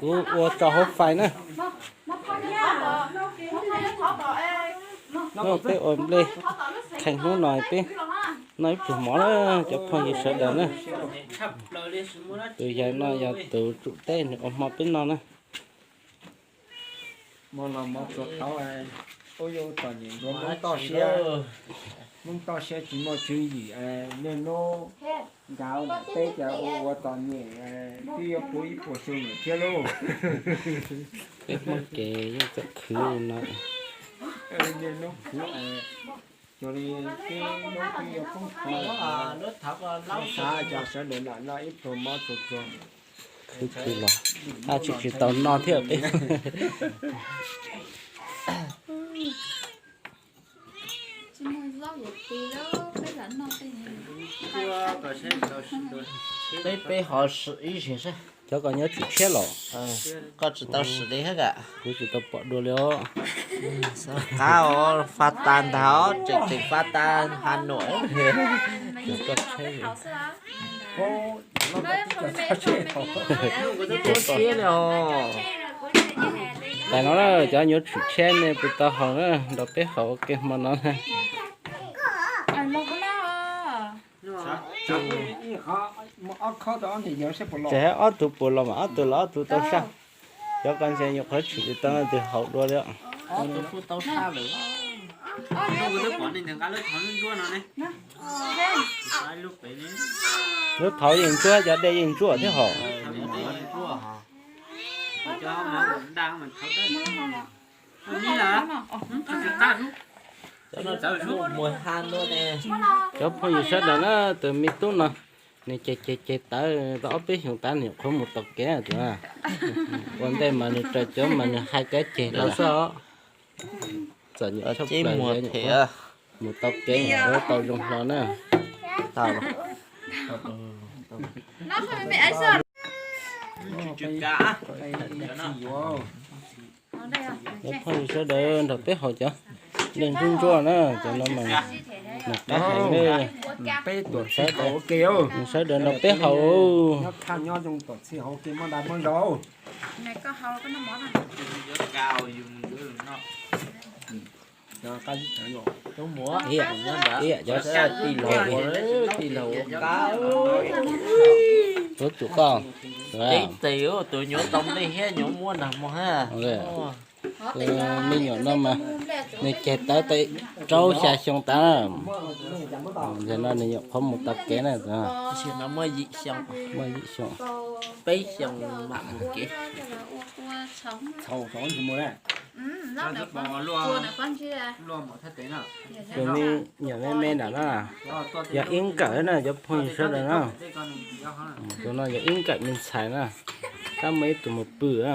Kuv ua tso hauv fais na. No peb ua nplej kheev hnub no peb noj ib pluag mov na, cov phooj ywg sawv daws na. Tus yawg no yog tus tsum teb nws ua hmo peb noj na. Mov los mov txog thaum ua yus txom nyem ntsuav Hmoob toj siab, Hmoob toj siab tsis muaj tswv yim, niaj hnub ncav peb cov ua ua txom nyem twb yuav puv ib puas xyoo lawm thiab lauj. Peb Hmoob ces yeej txawm khwv li no. Niaj hnub khwv, cuag li peb hnub twb yuav poob qho lawm. Xav cov sawv daws lam noj ib pluag mov txog txog. Khwv khwv los, a, tsis tsis tau noj thiab peb. Peb peb ho sim ib zig saib. Cov koj nyob tsis tshiab los? Koj tsis tau sim li thiab kam? Kuv tsis tau pom dua li os. Qab os, faj tas ntag os, tseem tseem faj tas Has Nuam. Koj tshiab li os. Tas no na, cov nyuam tsum tshiab ne, puas tau haus na, nrog peb haus ua ke hmo no na. Tseem ob tug puas los mas ob tug los ob tug tau saj. Cov koj ntse nyuam qhuav tshwm tsis tau no tus haus dua li. Lub thauv yeej ntsuab, cov dej yeej ntsuab thiab hos. Cov phooj ywg sawv daws na, tus me tub no nws ceg ceg ceg tawv tau ob peb xyoos tas nws nyuam qhuav mus tau kev na. Ua ntej mas nws raws cov mas nws hais kab ceg tau xwb os. Txom nyem tshaj plaws, mus tau kev nyuam qhuav tau zoo hlo na. Cov phooj ywg sawv daws nrog peb haus cov dej ntsuab ntsuab na, cov no mas nws qab heev na. Peb tuam txhij haus ua ke, nws sawv daws nrog peb haus. Nyob kaj nyob zoo tuam txhij haus ua ke muaj dag muaj zog. Ib yam cov tij laug, tij laug ua qab. Tuav tsum koj, ceeb tes tus nyuam tau nplej thiab nyuam muab nag hmo hab. Me nyuam no mas nws ceg tawv tau rau xya xyoo tas. Ntawm no nws nyuam qhuav mus tau kev na. Muaj yim xyoo, peb xyoo mam mus kev. Thaum ntsis mus na. Tus me nyuam me me nram no yog ib nkawm na cov phooj ywg sawv daws na. Tus no yog ib nkawm me ntxhais na, tab muaj ib tug mus pw na.